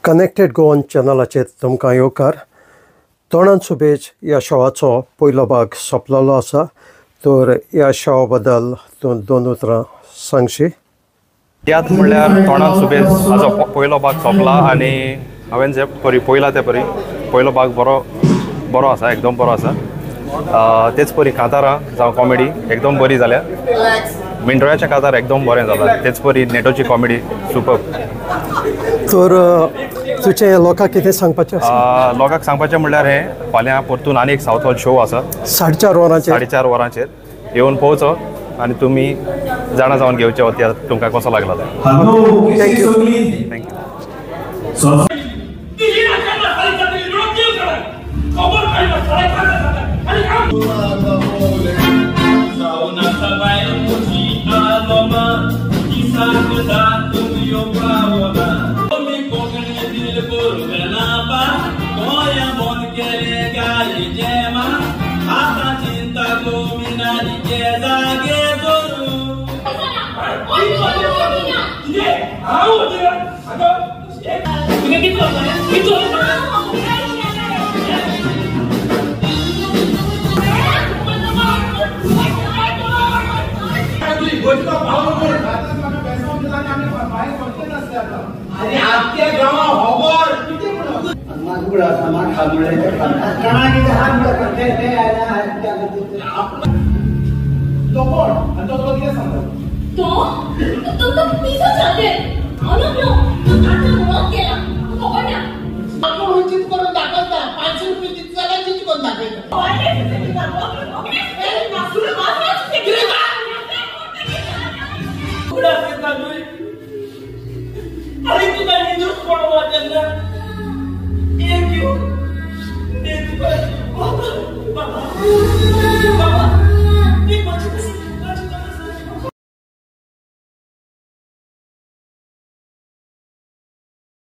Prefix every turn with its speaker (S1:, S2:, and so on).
S1: Connected Goan चॅनलाचेर तुमकां येवकार. तोंडान सुबेज ह्या शोवाचो पयलो भाग सोंपलेलो आसा. तर ह्या शोवा बद्दल तूं दोन उतरां सांगशी.
S2: याद म्हणल्यार तोंडान सुबेज हाजो पयलो भाग सोंपला आनी हांवें जे परी पयला ते परी पयलो भाग बरो बरो आसा, एकदम बरो आसा. तेच परी कांतारां जावं कॉमेडी एकदम बरी जाल्या. मिंडोळ्याच्या कांतार एकदम बरें जाला. तेच परी नेटोची कॉमेडी सुपर.
S1: तर तुजें लोकांक कितें सांगपाचें आसा?
S2: लोकांक सांगपाचें म्हणल्यार हें फाल्यां परतून आनी एक सावथ हॉल शो आसा
S1: 4:30 वरांचेर.
S2: 4:30 वरांचेर येवन पळोवचो आनी तुमी जाणा जावन घेवचें हो तियात्र तुमकां कसो लागला तो.
S1: Thank you.
S2: Thank you.